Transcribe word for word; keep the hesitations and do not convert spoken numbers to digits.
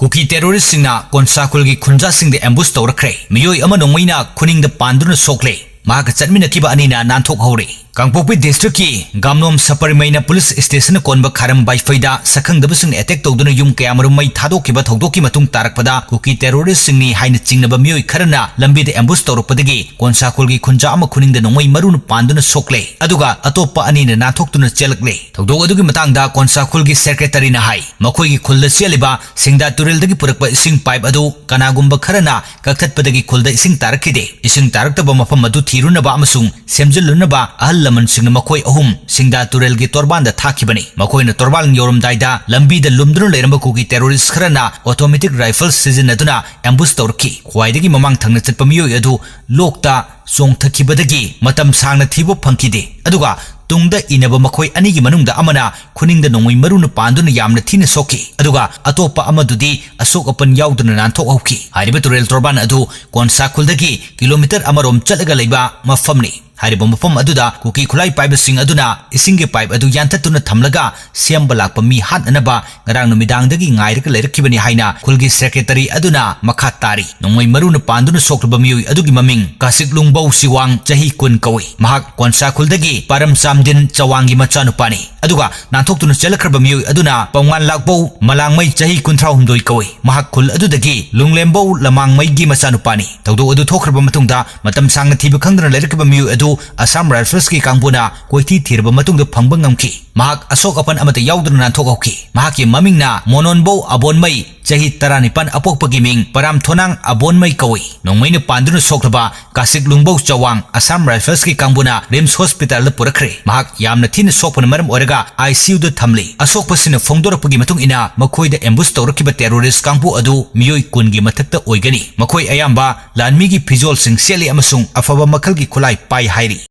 ꯀꯨꯀꯤ ꯇꯦꯔꯣꯔꯤꯁꯁꯤꯡꯅ ꯀꯣꯟꯁꯥ ꯈꯨꯜꯒꯤ ꯈꯨꯟꯖꯥꯁꯤꯡꯗ ambush ꯇꯧꯔꯛꯈ꯭ꯔꯦ꯫ ꯃꯤꯑꯣꯏ ꯑꯃ ꯅꯣꯡꯃꯩꯅ ꯈꯨꯅꯤꯡꯗ ꯄꯥꯟꯗꯨꯅ ꯁꯣꯛꯂꯦ꯫ ꯃꯍꯥꯛꯀ ꯆꯠꯃꯤꯟꯅꯈꯤꯕ ꯑꯅꯤꯅ ꯅꯥꯟꯊꯣꯛꯍꯧꯔꯦ꯫ ꯀꯥꯡꯄꯣꯛꯄꯤ ꯗꯤꯁꯇ꯭ꯔꯤꯛꯀꯤ ꯒꯥꯝꯅꯣꯝ ꯁꯄꯔꯤꯃꯩꯅ ꯄꯨꯂꯤꯁ ꯁ꯭ꯇꯦꯁꯟꯅ ꯀꯣꯟꯕ ꯈꯥꯔꯝ ꯕꯥꯏꯐꯩꯗ ꯁꯛꯈꯪꯗꯕꯁꯤꯡꯅ ꯑꯦꯇꯦꯛ ꯇꯧꯗꯨꯅ ꯌꯨꯝ ꯀꯌꯥꯃꯔꯨꯝ ꯃꯩ ꯊꯥꯗꯣꯛꯈꯤꯕ ꯊꯧꯗꯣꯛꯀꯤ ꯃꯇꯨꯡ ꯇꯥꯔꯛꯄꯗ ꯀꯨꯀꯤ ꯇꯦꯔꯣꯔꯤꯁꯁꯤꯡꯅꯤ ꯍꯥꯏꯅ ꯆꯤꯡꯅꯕ ꯃꯤꯑꯣꯏ ꯈꯔꯅ ꯂꯝꯕꯤꯗ ꯑꯦꯝꯕꯨꯁ ꯇꯧꯔꯛꯄꯗꯒꯤ ꯀꯣꯟꯁꯥ ꯈꯨꯜꯒꯤ ꯈꯨꯟꯖꯥ ꯑꯃ ꯈꯨꯅꯤꯡꯗ ꯅꯣꯡꯃꯩ ꯃꯔꯨꯅ ꯄꯥꯟꯗꯨꯅ ꯁꯣꯛꯂꯦ, ꯑꯗꯨꯒ ꯑꯇꯣꯞꯄ ꯑꯅꯤꯅ ꯅꯥꯟꯊꯣꯛꯇꯨꯅ ꯆꯦꯜꯂꯛꯂꯦ꯫ ꯊꯧꯗꯣꯛ ꯑꯗꯨꯒꯤ ꯃꯇꯥꯡꯗ ꯀꯣꯟꯁꯥ ꯈꯨꯜꯒꯤ ꯁꯦꯀ꯭ꯔꯦꯇꯔꯤꯅ ꯍꯥꯏ, ꯃꯈꯣꯏꯒꯤ ꯈꯨꯜꯗ ꯆꯦꯜꯂꯤꯕ ꯁꯤꯡꯗꯥ ꯇꯨꯔꯦꯜꯗꯒꯤ ꯄꯨꯔꯛꯄ ꯏꯁꯤꯡ ꯄꯥꯏꯞ ꯑꯗꯨ ꯀꯅꯥꯒꯨꯝꯕ ꯈꯔꯅ ꯀꯛꯊꯠꯄꯗꯒꯤ ꯈꯨꯜꯗ ꯏꯁꯤꯡ ꯇꯥꯔꯛꯈꯤꯗꯦ꯫ ꯏꯁꯤꯡ ꯇꯥꯔꯛꯇꯕ ꯃꯐꯝ ꯑꯗꯨ ꯊꯤꯔꯨꯅꯕ ꯑꯃꯁꯨꯡ ꯁꯦꯝꯖꯤꯜꯂꯨꯅꯕ ꯑꯍꯜ ꯂꯃꯟꯁꯤꯡꯅ ꯃꯈꯣꯏ ꯑꯍꯨꯝ ꯁꯤꯡꯗꯥ ꯇꯨꯔꯦꯜꯒꯤ ꯇꯣꯔꯕꯥꯟꯗ ꯊꯥꯈꯤꯕꯅꯤ꯫ ꯃꯈꯣꯏꯅ ꯇꯣꯔꯕꯥꯟ ꯌꯧꯔꯝꯗꯥꯏꯗ ꯂꯝꯕꯤꯗ ꯂꯨꯝꯗꯨꯅ ꯂꯩꯔꯝꯕ ꯀꯨꯀꯤ ꯇꯦꯔꯣꯔꯤꯁ ꯈꯔꯅ ꯑꯣꯇꯣꯃꯦꯇꯤꯛ ꯔꯥꯏꯐꯜ ꯁꯤꯖꯤꯟꯅꯗꯨꯅ ꯑꯦꯝꯕꯨꯁ ꯇꯧꯔꯛꯈꯤ꯫ ꯈ꯭ꯋꯥꯏꯗꯒꯤ ꯃꯃꯥꯡ ꯊꯪꯅ ꯆꯠꯄ ꯃꯤꯑꯣꯏ ꯑꯗꯨ ꯂꯣꯛꯇ ꯆꯣꯡꯊꯈꯤꯕꯗꯒꯤ ꯃꯇꯝ ꯁꯥꯡꯅ ꯊꯤꯕ ꯐꯪꯈꯤꯗꯦ꯫ ꯑꯗꯨꯒ ꯇꯨꯡꯗ ꯏꯟꯅꯕ ꯃꯈꯣꯏ ꯑꯅꯤꯒꯤ ꯃꯅꯨꯡꯗ ꯑꯃꯅ ꯈꯨꯅꯤꯡꯗ ꯅꯣꯡꯃꯩ ꯃꯔꯨꯅ ꯄꯥꯟꯗꯨꯅ ꯌꯥꯝꯅ ꯊꯤꯅ ꯁꯣꯛꯈꯤ, ꯑꯗꯨꯒ ꯑꯇꯣꯞꯄ ꯑꯃꯗꯨꯗꯤ ꯑꯁꯣꯛ ꯑꯄꯟ ꯌꯥꯎꯗꯅ ꯅꯥꯟꯊꯣꯛꯍꯧꯈꯤ꯫ ꯍꯥꯏꯔꯤꯕ ꯇꯨꯔꯦꯜ ꯇꯣꯔꯕꯥꯟ ꯑꯗꯨ ꯀꯣꯟꯁꯥ ꯈꯨꯜꯗꯒꯤ ꯀꯤꯂꯣꯃꯤꯇꯔ ꯑꯃꯔꯣꯝ ꯆꯠꯂꯒ ꯂꯩꯕ ꯃꯐꯝꯅꯤ꯫ ꯍꯥꯏꯔꯤꯕ ꯃꯐꯝ ꯑꯗꯨꯗ ꯀꯨꯀꯤ ꯈꯨꯠꯂꯥꯏ ꯄꯥꯏꯕꯁꯤꯡ ꯑꯗꯨꯅ ꯏꯁꯤꯡꯒꯤ ꯄꯥꯏꯞ ꯑꯗꯨ ꯌꯥꯟꯊꯠꯇꯨꯅ ꯊꯝꯂꯒ ꯁꯦꯝꯕ ꯂꯥꯛꯄ ꯃꯤ ꯍꯥꯠꯅꯅꯕ ꯉꯔꯥꯡ ꯅꯨꯃꯤꯗꯥꯡꯗꯒꯤ ꯉꯥꯏꯔꯒ ꯂꯩꯔꯛꯈꯤꯕꯅꯤ ꯍꯥꯏꯅ ꯈꯨꯜꯒꯤ ꯁꯦꯀ꯭ꯔꯦꯇꯔꯤ ꯑꯗꯨꯅ ꯃꯈꯥ ꯇꯥꯔꯤ꯫ ꯅꯣꯡꯃꯩ ꯃꯔꯨꯅ ꯄꯥꯟꯗꯨꯅ ꯁꯣꯛꯂꯕ ꯃꯤꯑꯣꯏ ꯑꯗꯨꯒꯤ ꯃꯃꯤꯡ ꯀꯥꯁꯤꯛ ꯂꯨꯡꯕꯧ ꯁꯤꯋꯥꯡ, ꯆꯍꯤ ꯀꯨꯟ ꯀꯧꯏ꯫ ꯃꯍꯥꯛ ꯀꯣꯟꯁꯥ ꯈꯨꯜꯗꯒꯤ ꯄꯥꯔꯝ ꯆꯥꯝꯗꯤꯟ ꯆꯋꯥꯡꯒꯤ ꯃꯆꯥꯅꯨꯄꯥꯅꯤ꯫ ꯑꯗꯨꯒ ꯅꯥꯟꯊꯣꯛꯇꯨꯅ ꯆꯦꯜꯂꯛꯈ꯭ꯔꯕ ꯃꯤꯑꯣꯏ ꯑꯗꯨꯅ ꯄꯥꯎꯉꯥꯟ ꯂꯥꯛꯄꯧ ꯃꯂꯥꯡꯃꯩ, ꯆꯍꯤ ꯀꯨꯟꯊ꯭ꯔꯥꯍꯨꯝꯗꯣꯏ ꯀꯧꯏ꯫ ꯃꯍꯥꯛ ꯈꯨꯜ ꯑꯗꯨꯗꯒꯤ ꯂꯨꯡꯂꯦꯝꯕꯧ ꯂꯃꯥꯡꯃꯩꯒꯤ ꯃꯆꯥꯅꯨꯄꯥꯅꯤ꯫ ꯊꯧꯗꯣꯛ ꯑꯗꯨ ꯊꯣꯛꯈ꯭ꯔꯕ ꯃꯇꯨꯡꯗ ꯃꯇꯝ ꯁꯥꯡꯅ ꯊꯤꯕ ꯈꯪꯗꯅ ꯂꯩꯔꯛꯈꯤꯕ ꯃꯤꯑꯣꯏ ꯑꯗꯨ ꯑꯁꯥꯝ ꯔꯥꯏꯐꯜꯁꯀꯤ ꯀꯥꯡꯕꯨꯅ ꯀꯣꯏꯊꯤ ꯊꯤꯔꯕ ꯃꯇꯨꯡꯗ ꯐꯪꯕ ꯉꯝꯈꯤ꯫ ꯃꯍꯥꯛ ꯑꯁꯣꯛ ꯑꯄꯟ ꯑꯃꯠꯇ ꯌꯥꯎꯗꯅ ꯅꯥꯟꯊꯣꯛꯍꯧꯈꯤ꯫ ꯃꯍꯥꯛꯀꯤ ꯃꯃꯤꯡꯅ ꯃꯣꯅꯣꯟꯕꯧ ꯑꯕꯣꯟꯃꯩ, ꯆꯍꯤ ꯇꯔꯥꯅꯤꯄꯥꯟ, ꯑꯄꯣꯛꯄꯒꯤ ꯃꯤꯡ ꯄꯔꯥꯝꯊꯣꯅꯥꯡ ꯑꯕꯣꯟꯃꯩ ꯀꯧꯏ꯫ ꯅꯣꯡꯃꯩꯅ ꯄꯥꯟꯗꯨꯅ ꯁꯣꯛꯂꯕ ꯀꯥꯁꯤꯛ ꯂꯨꯡꯕꯧ ꯆꯋꯥꯡ ꯑꯁꯥꯝ ꯔꯥꯏꯐꯜꯁꯀꯤ ꯀꯥꯡꯕꯨꯅ ꯔꯤꯝꯁ ꯍꯣꯁꯄꯤꯇꯥꯜꯗ ꯄꯨꯔꯛꯈ꯭ꯔꯦ꯫ ꯃꯍꯥꯛ ꯌꯥꯝꯅ ꯊꯤꯅ ꯁꯣꯛꯄꯅ ꯃꯔꯝ ꯑꯣꯏꯔꯒ ꯑꯥꯏ ꯁꯤ ꯌꯨꯗ ꯊꯝꯂꯤ꯫ ꯑꯁꯣꯛꯄꯁꯤꯡꯅ ꯐꯣꯡꯗꯣꯔꯛꯄꯒꯤ ꯃꯇꯨꯡ ꯏꯟꯅ ꯃꯈꯣꯏꯗ ꯑꯦꯝꯕꯨꯁ ꯇꯧꯔꯛꯈꯤꯕ ꯇꯦꯔꯣꯔꯤꯁ ꯀꯥꯡꯕꯨ ꯑꯗꯨ ꯃꯤꯑꯣꯏ ꯀꯨꯟꯒꯤ ꯃꯊꯛꯇ ꯑꯣꯏꯒꯅꯤ꯫ ꯃꯈꯣꯏ ꯑꯌꯥꯝꯕ ꯂꯥꯟꯃꯤꯒꯤ ꯐꯤꯖꯣꯜꯁꯤꯡ ꯁꯦꯠꯂꯤ ꯑꯃꯁꯨꯡ ꯑꯐꯕ ꯃꯈꯜꯒꯤ ꯈꯨꯠꯂꯥꯏ ꯄꯥꯏ ꯍꯥꯏꯔꯤ꯫